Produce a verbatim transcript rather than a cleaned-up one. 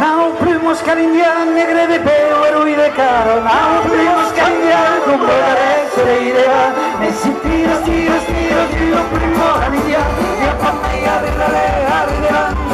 Nau plumas qu'an indian negre de peu e roi de cara, nau plumas qu'an indian com rodarèc se veirà. Mes si tiras, tiras, tiras, tira plumas qu'an indian, i a pas mai arrere, arrere.